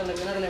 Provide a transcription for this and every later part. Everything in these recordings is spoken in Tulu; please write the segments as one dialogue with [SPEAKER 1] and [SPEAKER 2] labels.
[SPEAKER 1] Bye.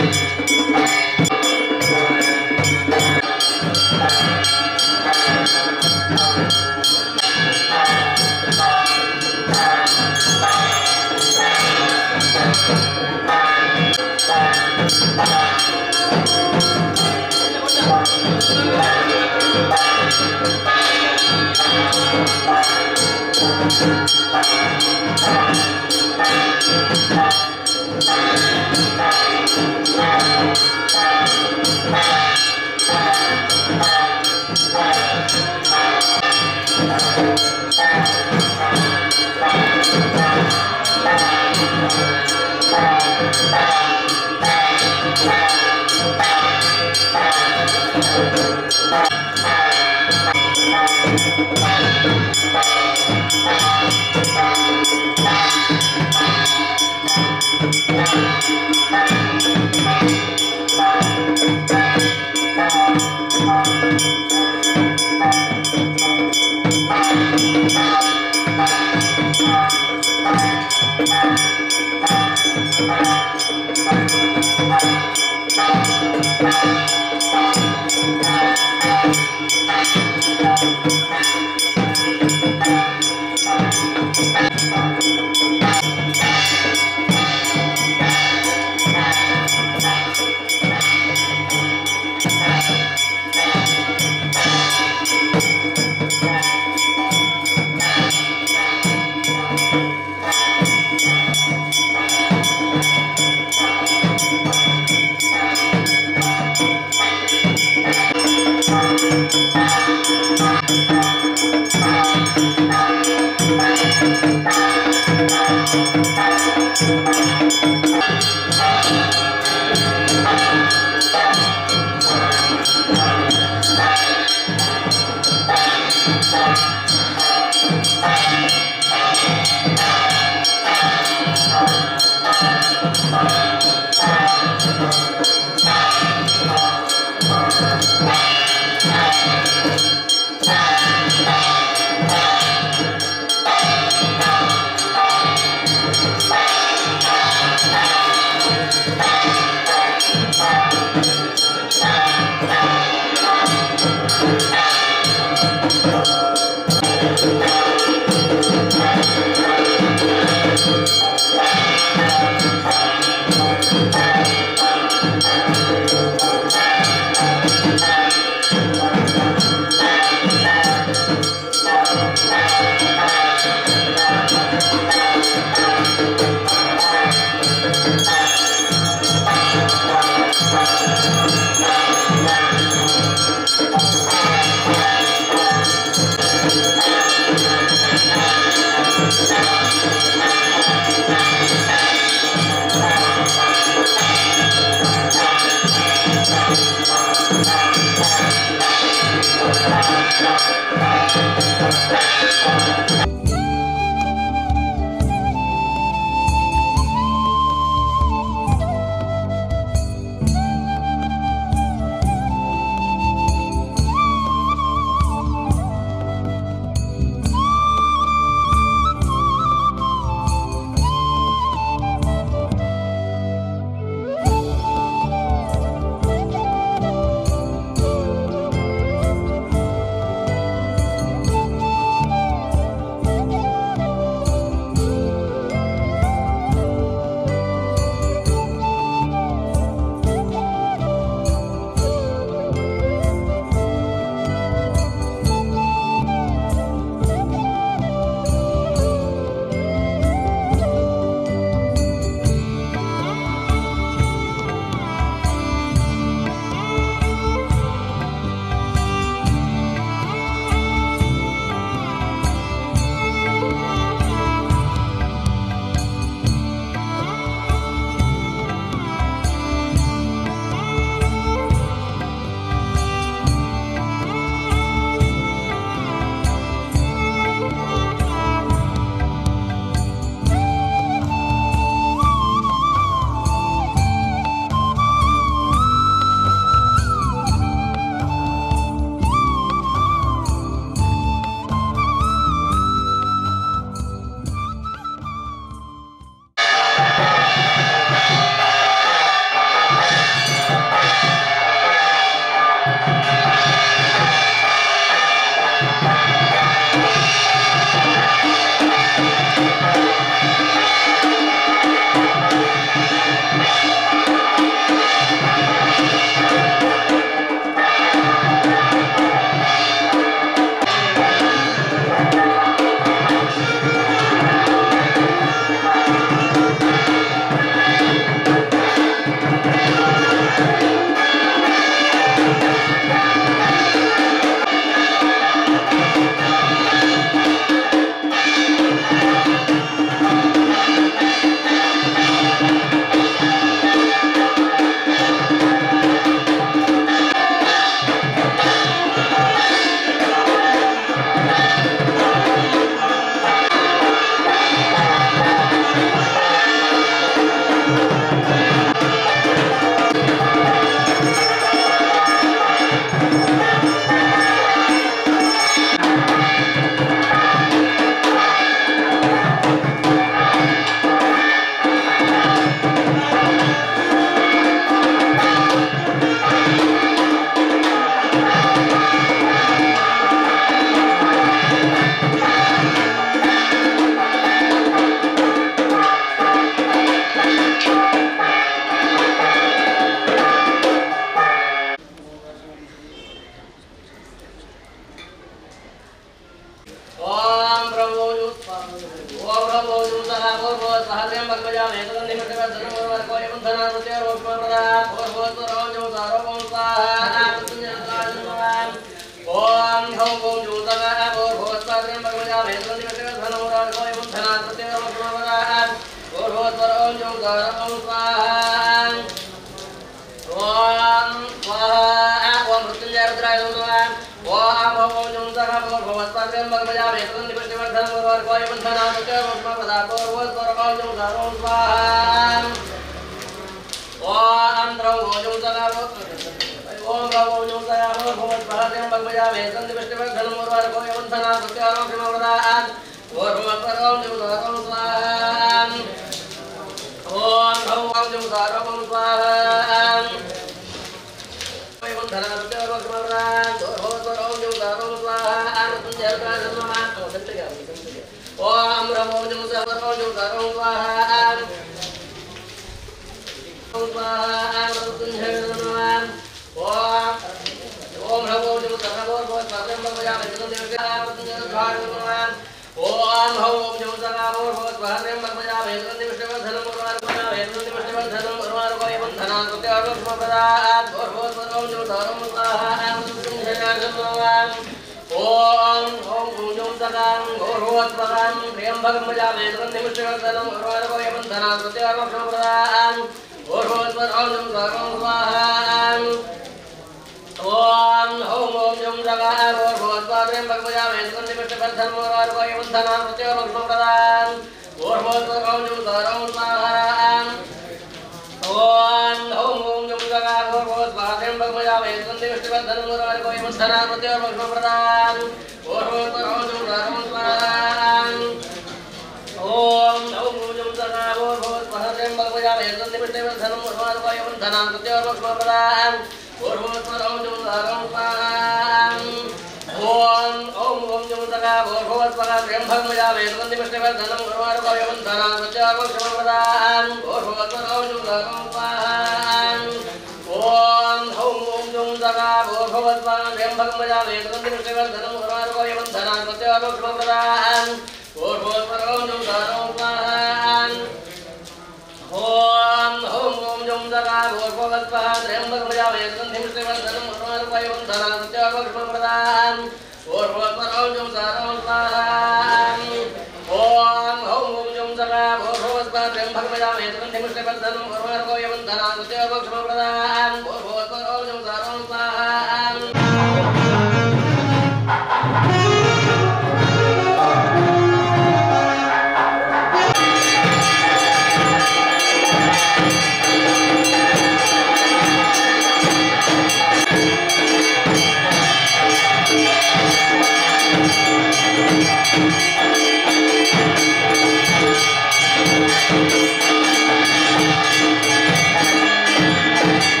[SPEAKER 1] Thank you.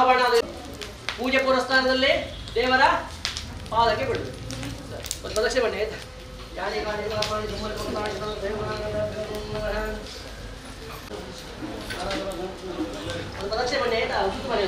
[SPEAKER 1] ಆಹ್ವಾನ ಪೂಜೆ ಪುರಸ್ಕಾರದಲ್ಲಿ ದೇವರ ಪಾದಕ್ಕೆ ಬಿಡುದು. ಒಂದು ಪ್ರದಕ್ಷಿಣೆ ಬನ್ನಿ ಆಯ್ತಾ? ಒಂದು ಪ್ರದಕ್ಷಿಣೆ ಬನ್ನಿ ಆಯ್ತಾ? ಉಚಿತ ಬನ್ನಿ.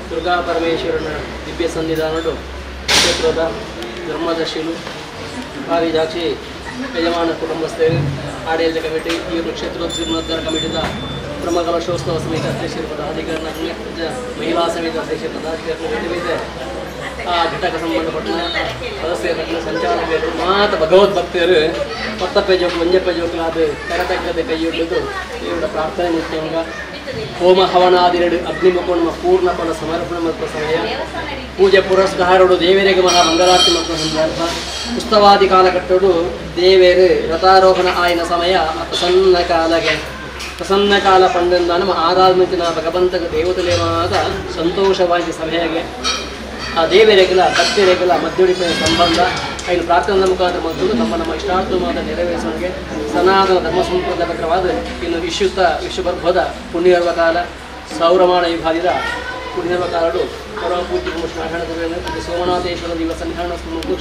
[SPEAKER 1] ದುರ್ಗಾ ಪರಮೇಶ್ವರನ ದಿವ್ಯ ಸನ್ನಿಧಾನಡು ಕ್ಷೇತ್ರದ ಧರ್ಮದರ್ಶಿಲು ಕಾವಿದಾಕ್ಷಿ ಯಜಮಾನ ಕುಟುಂಬಸ್ಥರು ಆಡಳಿತ ಕಮಿಟಿ ಈ ಕ್ಷೇತ್ರದ ಜೀರ್ಣೋದ್ಧಾರ ಕಮಿಟಿದ ಬ್ರಹ್ಮಕಲಶೋತ್ಸವ ಸಮಿತಿ ಅಧ್ಯಕ್ಷರು ಪದಾಧಿಕಾರಿ ಮಹಿಳಾ ಸಮಿತಿ ಅಧ್ಯಕ್ಷ ಪದಾಧಿಕಾರಿ ಆ ಘಟಕ ಸಂಬಂಧಪಟ್ಟ ಸದಸ್ಯರ ಸಂಚಾಲಕರು ಮಾತ ಭಗವದ್ಭಕ್ತರು ಪತ್ತಪ್ಪೆ ಜೋಕು ಒಂಜಪ್ಪೆ ಜೋಕುಲಾದ ಕರತಕ್ಕದ ಕೈಯೊಡ್ಡದು ಇವರ ಪ್ರಾರ್ಥನೆ ಮುಖ್ಯಂಗ ಹೋಮ ಹವನಾದಿರಡು ಅಗ್ನಿಮುಖೋಣ ಪೂರ್ಣ ಫಲ ಸಮರ್ಪಣೆ ಮತ್ತು ಸಮಯ ಪೂಜೆ ಪುರಸ್ಕಾರಡು ದೇವರಿಗೆ ಮಹಾ ಮಂಗಲಾರತಿ ಮತ್ತು ಸಂದರ್ಭ ಉತ್ಸವಾದಿ ಕಾಲಕಟ್ಟಡು ದೇವೇರು ರಥಾರೋಹಣ ಆಯ್ನ ಸಮಯ ಪ್ರಸನ್ನ ಕಾಲಗೆ ಪ್ರಸನ್ನ ಕಾಲ ಪಂಡಂದ ನಮ್ಮ ಆರಾಧನೆ ಭಗವಂತಗ ದೇವತೆಲೇವಾದ ಸಂತೋಷವಾಗಿ ಸಮಯಗೆ ಆ ದೇವರಿಗೆಲ್ಲ ಭಕ್ತರಿಗೆಲ್ಲ ಮಧ್ಯುಡಿಪಿನ ಸಂಬಂಧ ಐದು ಪ್ರಾರ್ಥನೆ ಮುಖಾಂತರ ಮತ್ತು ನಮ್ಮ ನಮ್ಮ ಇಷ್ಟಾರ್ಥವಾದ ನೆರವೇರಿಸುವವರಿಗೆ ಸನಾತನ ಧರ್ಮ ಸಂಪ್ರದಾಯವಾದ ಇನ್ನು ವಿಶ್ವತ ವಿಶ್ವಬರ್ಭದ ಪುಣ್ಯರ್ವ ಕಾಲ ಸೌರಮಾಣ ಯುಗಾದಿದ ಪುಣ್ಯರ್ವ ಕಾಲಡು ಪರಮ ಪೂಜ್ಯ ಶ್ರೀ ಸೋಮನಾಥೇಶ್ವರ ದೇವ ಸನ್ನಿಧಾನ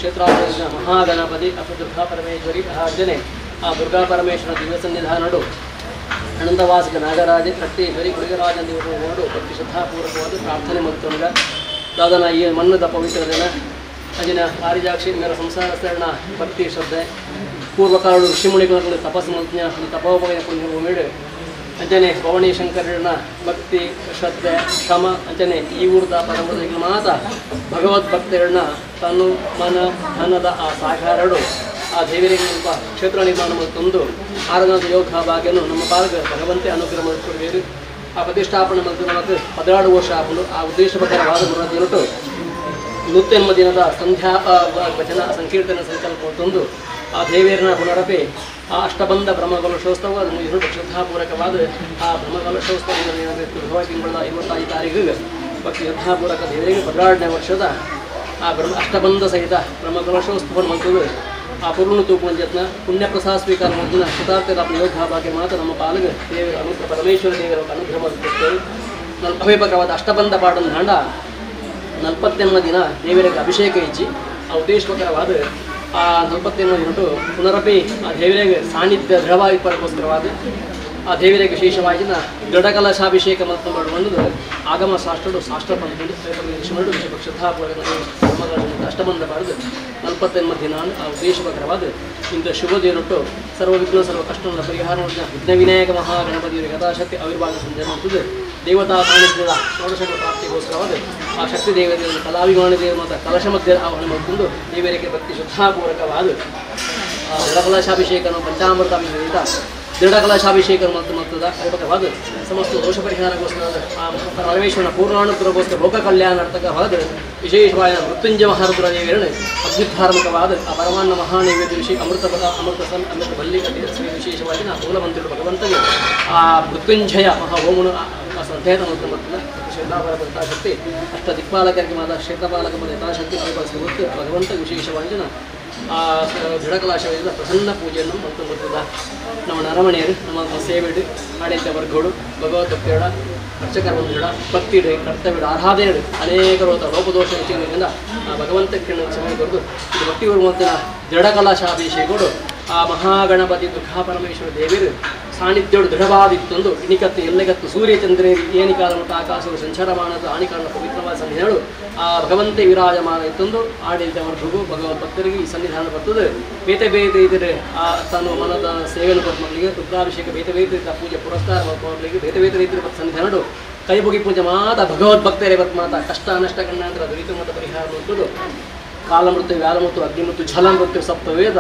[SPEAKER 1] ಕ್ಷೇತ್ರಾದ ಮಹಾಗಣಪತಿ ಅಥ ದುರ್ಗಾ ಪರಮೇಶ್ವರಿ ಅರ್ಜನೆ ಆ ದುರ್ಗಾ ಪರಮೇಶ್ವರ ದಿವ್ಯ ಸನ್ನಿಧಾನಡು ಅನಂತವಾಸಿಕ ನಾಗರಾಜ ಕಟ್ಟೇಶ್ವರಿ ಗುಡಿಗರಾಜ ದೇವರು ಭಕ್ತಿ ಶ್ರದ್ಧಾಪೂರ್ವಕವಾದ ಪ್ರಾರ್ಥನೆ ಮತ್ತು ದಾದನ ಈ ಮಣ್ಣದ ಪವಿತ್ರ ದಿನ ಅಜಿನ ಪಾರಿಜಾಕ್ಷಿ ಮೇರ ಸಂಸಾರ ಶರಣ ಭಕ್ತಿ ಶ್ರದ್ಧೆ ಪೂರ್ವಕಾಲಡು ಋಷಿಮುನಿಗಳ ತಪಸ್ಸು ಮಂತ್ಯ ತಪೋಭಯ ಪುಣ್ಯಭೂಮಿಡು ಅಂಚನೆ ಭವಾನಿ ಶಂಕರನ ಭಕ್ತಿ ಶ್ರದ್ಧೆ ಶ್ರಮ ಅಂಚನೆ ಈ ಊರ್ದ ಪರಮದ ಮಾತ ಭಗವದ್ಭಕ್ತರನ್ನ ತನು ಮನ ಧನದ ಆ ಸಾಕಾರಡು ಆ ದೇವರಿಗೆ ಕ್ಷೇತ್ರ ನಿರ್ಮಾಣ ತಂದು ಆರನಾದ ಯೋಗ ಭಾಗ್ಯನು ನಮ್ಮ ಪಾಲ್ಗ ಭಗವಂತೆ ಅನುಗ್ರಹ ಮಾಡಿಕೊಡಬೇಕು. ಆ ಪ್ರತಿಷ್ಠಾಪನೆ ಮತ್ತು ನಮಗೆ 16 ವರ್ಷ ಆಗಲು ಆ ಉದ್ದೇಶ ಪ್ರಕಾರವಾದ ಮುನ್ನದಿನಟು 108 ದಿನದ ಸಂಧ್ಯಾ ಭಜನಾ ಸಂಕೀರ್ತನ ಸಂಕಲ್ಪ ತಂದು ಆ ದೇವೇರನ ಪುನರಪಿ ಆ ಅಷ್ಟಬಂಧ ಬ್ರಹ್ಮಕಲಶೋತ್ಸವ ಅದನ್ನು ಶ್ರದ್ಧಾಪೂರ್ವಕವಾದ ಆ ಬ್ರಹ್ಮಕಲಶೋತ್ಸವ ತಿಂಗಳ 25 ತಾರೀಕಿಗೆ ಭಕ್ತಿ ಶ್ರದ್ಧಾಪೂರ್ವಕ ದೇವರಿಗೆ 12ನೇ ವರ್ಷದ ಆ ಬ್ರಹ್ಮ ಅಷ್ಟಬಂಧ ಸಹಿತ ಬ್ರಹ್ಮಕಲಶೋತ್ಸವ ಮಂತದ್ದು ಆ ಪೂರ್ಣ ತೂಪುವಂಜತ್ನ ಪುಣ್ಯಪ್ರಸಾದ ಸ್ವೀಕಾರ ಮೊದಲಿನ ಕೃತಾರ್ಥದ ಯೋಗ ಭಾಗ್ಯ ಮಾತ್ರ ನಮ್ಮ ಪಾಲಿಗೆ ದೇವರ ಅನುಗ್ರಹ ಪರಮೇಶ್ವರ ದೇವರ ಅನುಗ್ರಹ ಮಾಡುತ್ತೇವೆ. ಅಭಿಪಕವಾದ ಅಷ್ಟಬಂಧ ಪಾಡನ್ನು ಹಾಂಡ 48 ದಿನ ದೇವರಿಗೆ ಅಭಿಷೇಕ ಇಚ್ಚಿ ಆ ಉದ್ದೇಶಪಕರವಾದ ಆ 48 ದಿನಟು ಪುನರಪಿ ಆ ದೇವರಿಗೆ ಸಾನ್ನಿಧ್ಯ ದೃಢವಾಗಿ ಪರಕ್ಕೋಸ್ಕರವಾದ ಆ ದೇವರಿಗೆ ವಿಶೇಷವಾಗಿ ದೃಢಕಲಶಾಭಿಷೇಕ ಮತ್ತು ಮಾಡುವಂಥದ್ದು ಆಗಮ ಶಾಸ್ತ್ರಡು ಶಾಸ್ತ್ರ ಪಂಥದಲ್ಲಿ ಶ್ರದ್ಧಾಪೂರ್ವಕ ಅಷ್ಟಬಂಧ ಮಾಡಿದ 48 ದಿನ ಆ ಉದ್ದೇಶಪಕರವಾದ ಇಂಥ ಶುಭ ದಿನಟ್ಟು ಸರ್ವ ವಿಘ್ನ ಸರ್ವ ಕಷ್ಟಗಳ ಪರಿಹಾರ ವಿಘ್ನ ವಿನಾಯಕ ಮಹಾಗಣಪತಿಯವರಿಗೆ ಯಥಾಶಕ್ತಿ ಆವಿರ್ಭಾವ ಸಂಜೆ ದೇವತಾ ಸಾನ್ನಿಧ್ಯದ ಷೋಡಶಗಳ ಪ್ರಾಪ್ತಿಗೋಸ್ಕರವಾದ ಆ ಶಕ್ತಿ ದೇವತೆಯನ್ನು ಕಲಾಭಿಮಾನಿ ದೇವ ಮತ್ತು ಕಲಶ ಮಧ್ಯೆ ಆಹ್ವಾನ ಮಾಡಿಕೊಂಡು ದೇವರಿಗೆ ಭಕ್ತಿ ಶ್ರದ್ಧಾಪೂರ್ವಕವಾದ ಆ ದೃಢಕಲಶಾಭಿಷೇಕನು ಪಂಚಾಮೃತಾಭಿಷೇಕ ದೃಢಕಲಶಾಭಿಷೇಕ ಮತ್ತು ಅದ್ಭುತವಾದ ಸಮಸ್ತ ದೋಷ ಪರಿಹಾರಕ್ಕೋಸ್ಕರ ಆ ಪರಮೇಶ್ವರನ ಪೂರ್ಣಾನುಗ್ರಹಕ್ಕೋಸ್ಕರ ಲೋಕ ಕಲ್ಯಾಣಾರ್ಥಕವಾದ ವಿಶೇಷವಾದ ಮೃತ್ಯುಂಜಯ ಮಹಾರುದ್ರ ದೇವರನ್ನು ಅಗ್ನಿಧಾರ್ಮಿಕವಾದ ಆ ಪರಮಾನ್ನ ಮಹಾನೈವೇದ್ಯ ವಿಷಯ ಅಮೃತ ಅಮೃತ ಅಮೃತ ಬಲ್ಲಿ ವಿಶೇಷವಾಗಿ ನಾ ಮೂಲಮಂತ್ರಿಗಳು ಭಗವಂತನಿಗೆ ಆ ಮೃತ್ಯುಂಜಯ ಮಹಾಹೋಮನು ಸಂಧೇತ ಮತ್ತು ಶ್ರದ್ಧಾಪರ ಯಥಾಶಕ್ತಿ ಅಷ್ಟ ದಿಕ್ಪಾಲಕರಿಗೆ ಮಾತ ಕ್ಷೇತ್ರಪಾಲಕ ಮತ್ತು ಯಥಾಶಕ್ತಿ ಪರಿಪಾಲಿಸಿ ಭಗವಂತ ವಿಶೇಷವಾಗಿ ಆ ದೃಢಕಲಾಶದಿಂದ ಪ್ರಸನ್ನ ಪೂಜೆಯನ್ನು ಮತ್ತು ಬರ್ತದ. ನಮ್ಮ ನರಮಣಿಯರು ನಮ್ಮ ಸೇವೆಡು ಆಡಳಿತ ವರ್ಗಗಳು ಭಗವದ್ಭಕ್ತಿಯಡ ಅರ್ಚಕರ ಬಂಧುಗಳ ಭಕ್ತಿಡು ಕರ್ತವ್ಯಡು ಆರಾಧನೆಡು ಅನೇಕರು ಲೋಪದೋಷ ಹೆಚ್ಚಿನಿಂದ ಆ ಭಗವಂತ ಕ್ಷಮೆ ಕೊರದು ಇದು ಭಕ್ತಿ ಬರುವಂತಹ ದೃಢಕಲಾಶಾಭಿಷೇಕಗಳು ಆ ಮಹಾಗಣಪತಿ ದುರ್ಗಾ ಪರಮೇಶ್ವರ ದೇವಿರು ಸಾನ್ನಿಧ್ಯೋಡು ದೃಢವಾದಿತ್ತೊಂದು ಇಣಿಕತ್ತು ಎಲ್ಲೆಗತ್ತು ಸೂರ್ಯಚಂದ್ರೇ ಏನಿಕಾಲ ಮತ್ತು ಆಕಾಶವು ಸಂಚಾರಮಾನದ ಆಣಿಕಾರಣ ಪವಿತ್ರವಾದ ಸನ್ನಿಧಾನಗಳು ಆ ಭಗವಂತ ವಿರಾಜಮಾನ ಇತ್ತೊಂದು ಆಡಳಿತ ವರ್ಗಗೂ ಭಗವದ್ ಭಕ್ತರಿಗೆ ಈ ಸನ್ನಿಧಾನ ಬರ್ತದೆ. ಬೇತೆ ಬೇತೆ ಇದ್ದರೆ ಆ ತನ್ನ ಮನದ ಸೇವೆಯನ್ನು ಕೊಟ್ಟ ಮಕ್ಕಳಿಗೆ ರುದ್ರಾಭಿಷೇಕ ಬೇತೆ ಬೇತೆ ರೀತಿಯ ಪೂಜೆ ಪುರಸ್ಕಾರ ಮಕ್ಕಳಿಗೆ ಬೇತೆ ಬೇತೆ ರೀತಿಯ ಸನ್ನಿಧಾನಗಳು ಕೈಬುಗಿ ಪೂಜೆ ಮಾತ ಭಗವದ್ಭಕ್ತರೇ ಬರ್ತ ಮಾತ ಕಷ್ಟ ಅನಷ್ಟ ಕಣ್ಣಾಂತರ ದುರಿತ ಮಾತ ಪರಿಹಾರ ಮಾಡ್ಬೋದು. ಕಾಲಮೃತ್ಯು ವ್ಯಾಲಮೃತ್ಯು ಅಗ್ನಿಮೃತ್ಯು ಝಲಮೃತ್ಯು ಸಪ್ತವೇದ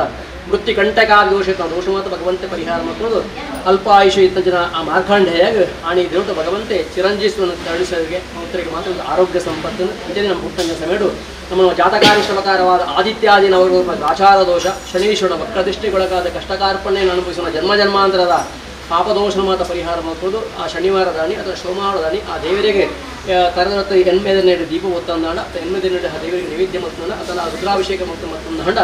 [SPEAKER 1] ಮೃತ್ಯು ಕಂಟಕಾದಿ ದೋಷ ದೋಷ ಮಾತ್ರ ಭಗವಂತೆ ಪರಿಹಾರ ಮಾಡ್ಬೋದು. ಅಲ್ಪಾಯುಷ ಇತ್ತ ಜನ ಆ ಮಾರ್ಕಾಂಡೆಯಾಗ ಆಣಿ ದೇವಟ ಭಗವಂತೆ ಚಿರಂಜೀವಿಸುವನ್ನು ತರಳಿಸೋರಿಗೆ ಭಕ್ತರಿಗೆ ಮಾತ್ರ ಒಂದು ಆರೋಗ್ಯ ಸಂಪತ್ತನ್ನು ಅಂಜನೆ ನಮ್ಮ ಪುಟ್ಟಂಜ ಸಮೇಡು ನಮ್ಮ ಜಾತಕಾರಿಶ್ರಮಕಾರವಾದ ಆದಿತ್ಯಾದಿ ನವರ ಆಚಾರ ದೋಷ ಶನೀಶ್ವರ ವಕ್ರದೃಷ್ಟಿಗೊಳಗಾದ ಕಷ್ಟಕಾರ್ಪಣೆಯನ್ನು ಅನುಭವಿಸುವ ಜನ್ಮ ಜನ್ಮಾಂತರದ ಪಾಪದೋಷ ಮಾತ್ರ ಪರಿಹಾರ ಮಾಡ್ಬೋದು. ಆ ಶನಿವಾರ ದಾನಿ ಅಥವಾ ಸೋಮವಾರ ದಾನಿ ಆ ದೇವರಿಗೆ ತರದ ಎಣ್ಮೆದ ನೀಡಿ ದೀಪ ಒತ್ತಂದಾಣ ಅಥವಾ ಎಣ್ಮೆದ ನೀಡಿ ಆ ದೇವರಿಗೆ ನೈವೇದ್ಯ ಮತ್ತಂದ ಅಥವಾ ರುದ್ರಾಭಿಷೇಕ ಮತ್ತು ಮತ್ತೊಂದು ಹಂಡ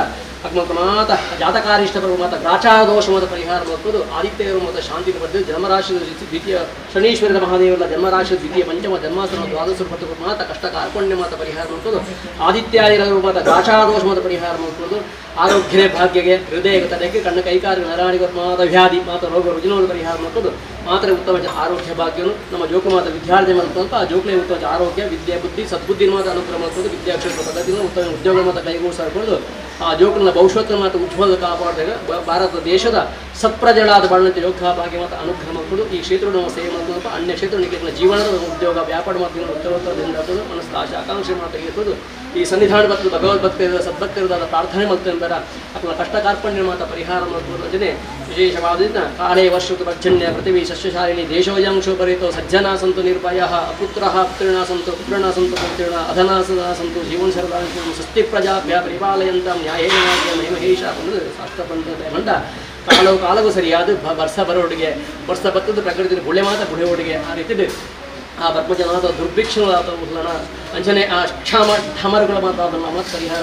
[SPEAKER 1] ಅಗ್ಮಂತ ಮಾತ ಜಾತಕಾರಿಷ್ಟ ಪರ್ವ ಮಾತ ಗ್ರಾಚಾರ ದೋಷ ಮಾತ ಪರಿಹಾರ ಮಾಡ್ಬೋದು. ಆದಿತ್ಯರು ಮಾತ ಶಾಂತಿ ಪಡೆದು ಜನ್ಮರಾಶಿ ದ್ವಿತೀಯ ಶನೀಶ್ವರದ ಮಹಾದೇವರ ಜನ್ಮರಾಶಿ ದ್ವಿತೀಯ ಪಂಚಮ ಜನ್ಮಾಸನ ದ್ವಾದಶ ಪಟ್ಟು ಮಾತ ಕಷ್ಟ ಕಾರ್ಪಣ್ಯ ಮಾತ ಪರಿಹಾರ ಮಾಡ್ಬೋದು. ಆದಿತ್ಯಾದಿರ ಮಾತ ಗ್ರಾಚಾರ ದೋಷ ಮಾತ ಪರಿಹಾರ ಮಾಡ್ಬೋದು. ಆರೋಗ್ಯನೇ ಭಾಗ್ಯಗೆ ಹೃದಯ ತಲೆಗೆ ಕಣ್ಣು ಕೈಕಾಲು ನರಾಣಿಗೆ ಮಾತ ವ್ಯಾಧಿ ಮಾತ ರೋಗ ರುಜಿನವನ್ನು ಪರಿಹಾರ ಮಾಡ್ಬೋದು. ಮಾತ್ರ ಉತ್ತಮ ಆರೋಗ್ಯ ಭಾಗ್ಯನು ನಮ್ಮ ಜೋಕು ಮಾತ ವಿದ್ಯಾರ್ಥಿ ಮಾಡ್ಕೊಂತ ಆ ಜೋಕ್ಲೆ ಉತ್ತಮ ಆರೋಗ್ಯ ವಿದ್ಯೆ ಬುದ್ಧಿ ಸದ್ಬುದ್ಧಿ ಮಾತ್ರ ಅನುಗ್ರಹ ಮಾಡ್ಬೋದು. ವಿದ್ಯಾಕ್ಷೇತ್ರ ಪದ್ಧತಿಯನ್ನು ಉತ್ತಮ ಉದ್ಯೋಗ ಮಾತ್ರ ಕೈಗೂಡಿಸಿಕೊಂಡು ಆ ಜೋಕನ ಭವಿಷ್ಯವನ್ನು ಮಾತ್ರ ಉಜ್ವಲ ಕಾಪಾಡಿದಾಗ ಭಾರತ ದೇಶದ ಸತ್ಪ್ರಜೆಗಳಾದ ಬಾಳಂತೆ ಯೋಗ ಭಾಗ್ಯ ಮಾತ್ರ ಅನುಗ್ರಹ ಮಾಡಿಕೊಂಡು ಈ ಕ್ಷೇತ್ರ ನಾವು ಸೇವೆ ಮಾಡ್ಕೊಂಡು ಅನ್ಯ ಕ್ಷೇತ್ರ ಜೀವನದ ಉದ್ಯೋಗ ವ್ಯಾಪಾರ ಮಾತ್ರ ಉತ್ತರೋತ್ತರದಿಂದ ಮನಸ್ಸು ಆಶೆ ಆಕಾಂಕ್ಷೆ ಮಾತ್ರ ಇರ್ತದೆ. ಈ ಸನ್ನಿಧಾನ ಭಕ್ತರು ಭಗವದ್ಭಕ್ತರ ಸದ್ಭಕ್ತರದಾದ ಪ್ರಾರ್ಥನೆ ಮಾಡ್ತಾರೆ ಅಥವಾ ಕಷ್ಟ ಕಾರ್ಪಣ್ಯ ಮಾತ್ರ ಪರಿಹಾರ ಮಾಡ್ಬೋದು. ಅಂಜನೆ ವಿಶೇಷವಾದ ಕಾಲೇ ವರ್ಷ ಪರ್ಜನ್ಯ ಪೃಥ್ವಿ ಸಸ್ಯಶಾಲಿನಿ ದೇಶೋಯಾಂಶೋ ಪರಿತೋ ಸಜ್ಜನಾ ಸಂತು ನಿರ್ಭಯ ಅಪುತ್ರ ಪುತ್ರಿಣ ಸಂತು ಪುತ್ರಿಣ ಸಂತು ಪುತ್ರಿಣ ಅಧನಾ ಸದಾ ಸಂತು ಜೀವನ ಸರ್ವಾಂಶ ಸ್ವಸ್ತಿ ಪ್ರಜಾಭ್ಯ ಪರಿಪಾಲಯಂತ ನ್ಯಾಯೇನ ಮಹಿಮಹೇಶ ಶಾಸ್ತ್ರ ಬಂದ ಕಾಲವು ಕಾಲವೂ ಸರಿಯಾದ ವರ್ಷ ಬರೋಡಿಗೆ ವರ್ಷ ಬತ್ತದ ಪ್ರಕೃತಿ ಗುಳೆ ಮಾತ್ರ ಬುಡೆ ಆ ರೀತಿ ಆ ಬರ್ಮಜನಾದ ದುರ್ಭಿಕ್ಷಗಳಾದ ಉಲ್ಲನ ಅಂಜನೆ ಆ ಕ್ಷಾಮ ಢಮರುಗಳ ಮಾತಾದ ಮಾತು ಪರಿಹಾರ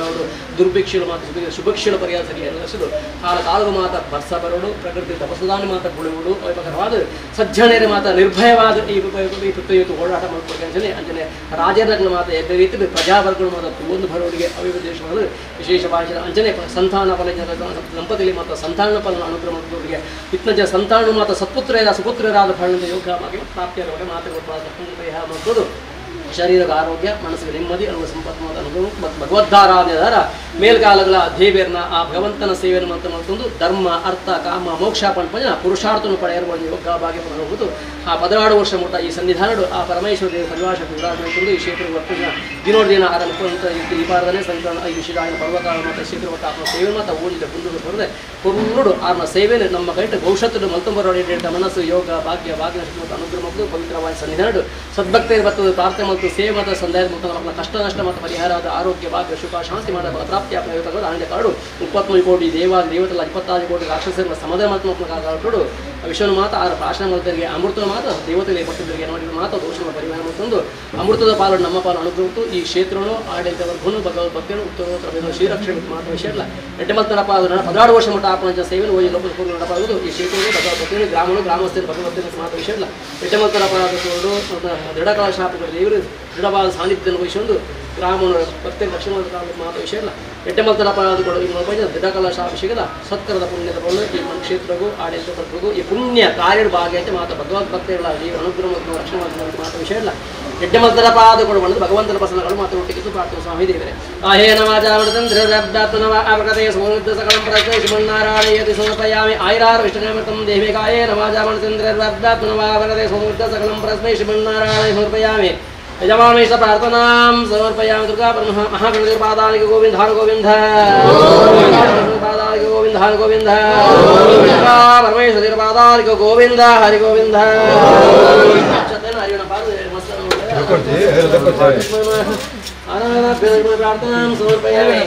[SPEAKER 1] ದುರ್ಭಿಕ್ಷಗಳು ಮಾತು ಶುಭಕ್ಷಗಳ ಪರಿಹಾರ ಸರಿಯಾದ ಕಾಲ ಕಾಲವು ಮಾತ ಬರ್ಸ ಬರೋಡು ಪ್ರಕೃತಿ ತಪಸುದಾನ ಮಾತ ಬುಳುವುದು ವೈಪಕರವಾದ ಸಜ್ಜನರ ಮಾತ ನಿರ್ಭಯವಾದ ಈ ಪೃಥ್ವಿಯು ಓಡಾಟ ಮಾಡ್ಕೊಡ್ಕೆ ಅಂಜನೆ ಅಂಜನೆ ರಾಜರ ಮಾತ ಎದ್ದ ರೀತಿ ಪ್ರಜಾವರ್ಗಗಳು ಮಾತ ಒಂದು ಬರೋಡಿಗೆ ಅವಿದೇಶವಾದ ವಿಶೇಷವಾಗಿ ಅಂಜನೆ ಸಂತಾನ ಫಲ ದಂಪತಿಲಿ ಮಾತ ಸಂತಾನ ಫಲ ಅನುಗ್ರಹ ಮಾಡೋರಿಗೆ ಇತ್ನಜ ಸಂತಾನ ಮಾತ ಸತ್ಪುತ್ರರ ಸುಪುತ್ರರಾದ ಫಲದ ಯೋಗ ಪ್ರಾಪ್ತಿಯ ಮಾತುಗಳು ಪರಿಹಾರ ಮಾಡ್ಬೋದು. ಶರೀರದ ಆರೋಗ್ಯ ಮನಸ್ಸಿಗೆ ನೆಮ್ಮದಿ ಅನ್ನುವ ಸಂಪತ್ತು ಮಾತು ಅನುಭವ ಮತ್ತು ಭಗವದ್ಧಾರಾಧನೆದಾರ ಮೇಲ್ಗಾಲಗಳ ದೇವಿಯರನ್ನ ಆ ಭಗವಂತನ ಸೇವೆಯನ್ನು ಅಂತ ಮಾಡ್ಕೊಂಡು ಧರ್ಮ ಅರ್ಥ ಕಾಮ ಮೋಕ್ಷ ಪಂಪಜನ ಪುರುಷಾರ್ಥವನ್ನು ಪಡೆಯರುವ ಯೋಗ ಭಾಗ್ಯ ಹೋಗುವುದು. ಆ 16 ವರ್ಷ ಮುಟ್ಟ ಈ ಸನ್ನಿಧಾನಡು ಆ ಪರಮೇಶ್ವರ ದೇವ ಪರಿವಾಶ ಉದಾಹರಣೆ ಈ ಕ್ಷೇತ್ರ ವರ್ಷ ದಿನೋದಿನ ಆರಂಭ ದೀಪಾರಾಧನೆ ಸಂಕ್ರಮಣ ಈ ವಿಶೇಷ ಪರ್ವಕಾಲ ಮತ್ತು ಕ್ಷೇತ್ರ ಆತ್ಮ ಸೇವೆ ಮತ್ತು ಓದಿದ ಕುಂದು ಬರದೆ ಕೊರುಡು ಆರ್ನ ಸೇವೆಯನ್ನು ನಮ್ಮ ಕೈಟ ಭವಿಷ್ಯತ್ತು ಮಲ್ತಂಬರ ಮನಸ್ಸು ಯೋಗ ಭಾಗ್ಯ ಭಾಗ್ಯ ಮತ್ತು ಅನುಗ್ರಹ ಮತ್ತು ಪವಿತ್ರವಾದ ಸನ್ನಿಧಾನಡು ಸದ್ಭಕ್ತಿಯ ಬರ್ತದೆ ಪ್ರಾರ್ಥನೆ ಮತ್ತು ಸೇವೆ ಮತ್ತು ಸಂದೇಹ ಮತ್ತು ನಮ್ಮ ಕಷ್ಟ ನಷ್ಟ ಮತ್ತು ಪರಿಹಾರದ ಆರೋಗ್ಯ ಭಾಗ್ಯ ಸುಖ ಶಾಂತಿ ಮಾಡ ಪ್ರಾಪ್ತಿಯ ಪ್ರಯೋಗಗಳು ಆನಂದ ಕಾಡು 33 ಕೋಟಿ ದೇವ ದೇವತೆಲ್ಲ 26 ಕೋಟಿ ರಾಕ್ಷಸರ ಸಮಾಧಾನ ಮಾತ್ರ ವಿಶ್ವನ ಮಾತ್ರ ಆರ ಪ್ರಾಶನ ಮಾಡ್ತರಿಗೆ ಅಮೃತದ ಮಾತ್ರ ದೇವತೆಗೆ ಕೊಟ್ಟಿದ್ದರಿಗೆ ನೋಡಿ ಮಾತ್ರ ದೋಷಗಳ ಪರಿಹಾರ ಮತ್ತೊಂದು ಅಮೃತದ ಪಾಲು ನಮ್ಮ ಪಾಲು ಅನುಗ್ರಹ ಈ ಕ್ಷೇತ್ರನು ಆಡಳಿತ ವರ್ಗನು ಭಗವದ್ ಭಕ್ತಿಯನ್ನು ಉತ್ತರ ಶ್ರೀರಕ್ಷಣೆ ಮಾತ್ರ ವಿಷಯ ಇಲ್ಲ ಎಡ್ಡೆ ಮತ್ತು ನಡಪ 16 ವರ್ಷ ಮಟ್ಟ ಆಪಣ ಸೇವೆ ಹೋಗಿ ಲೋಕ ನಡಪಾಗುವುದು ಈ ಕ್ಷೇತ್ರವು ಭಗವದ್ ಗ್ರಾಮನು ಗ್ರಾಮಸ್ಥರು ಭಗವದ್ಭಕ್ತಿಯನ್ನು ಮಾತ್ರ ವಿಷಯ ಇಲ್ಲ ಎಡ್ಡೆ ಮತ್ತು ನಡಪಾದ ದೃಢಕಲಾ ಶಾಪಗಳು ದೇವರು ದೃಢವಾದ ಸಾನ್ನಿಧ್ಯವನ್ನು ವಹಿಸಿಕೊಂಡು ಗ್ರಾಮನ ಭಕ್ತಿಯ ರಕ್ಷಣೆ ಮಾತ್ರ ವಿಷಯ ಇಲ್ಲ ಎಡ್ಡೆ ಮತ್ತು ನಡಪಾದಗಳು ಈ ದೃಢಕಲಾ ಶಾಭಿಷೇಕದ ಸತ್ಕರದ ಪುಣ್ಯದ ಬಲು ಈ ಕ್ಷೇತ್ರಗೂ ಆಡಳಿತ ವರ್ಗಗೂ ಈ ಪುಣ್ಯ ಕಾರ್ಯದ ಭಾಗ್ಯತೆ ಮಾತ್ರ ಭಗವದ್ ಭಕ್ತಿಗಳ ಈ ಅನುಗ್ರಹ ಮತ್ತು ರಕ್ಷಣೆ ಮಾತ್ರ ವಿಷಯ ಇಲ್ಲ ಎಡ್ಡೆ ಮದ್ದರ ಪಾದಗಳು ಬಂದು ಭಗವಂತನ ಪ್ರಸನ್ನಗಳು ಮಾತ್ರ ಒಟ್ಟಿಗೆ ಪ್ರಾರ್ಥನೆ ಸ್ವಾಮಿ ದೇವರೇ ಆಹೇ ನಮಾಜಾಮೃತಂದ್ರವೃದ್ಧಾತ್ಮನವ ಸಕಲಂ ಪ್ರಸೈ ಶ್ರೀಮನ್ನಾರಾಯಣಯತಿ ಸಮರ್ಪಯಾಮಿ ಆಯುರಾರ ವಿಷ್ಣುಮೃತಂ ದೇವಿ ಕಾಯೇ ನಮಾಜಾಮೃತಂದ್ರವೃದ್ಧಾತ್ಮನವ ಸಮೃದ್ಧ ಸಕಲಂ ಪ್ರಸ್ಮೈ ಶ್ರೀಮನ್ನಾರಾಯಣ ಸಮರ್ಪಯಾಮಿ ಯಜಮಾನೇಶ ಪ್ರಾರ್ಥನಾಂ ಸಮರ್ಪಯಾಮಿ ದುರ್ಗಾ ಬ್ರಹ್ಮ ಮಹಾಗಣಪತಿ ಗೋವಿಂದ ಹರ ಗೋವಿಂದ ಪಾದಾಲಿಕ ಗೋವಿಂದ ಹರ ಗೋವಿಂದ ದುರ್ಗಾ ಪರಮೇಶ್ವರ ಪಾದಾಲಿಕ ಗೋವಿಂದ ಹರಿ ಗೋವಿಂದ ಪ್ರಾರ್ಥನಾಂ ಸಮರ್ಪಯಾಮಿ.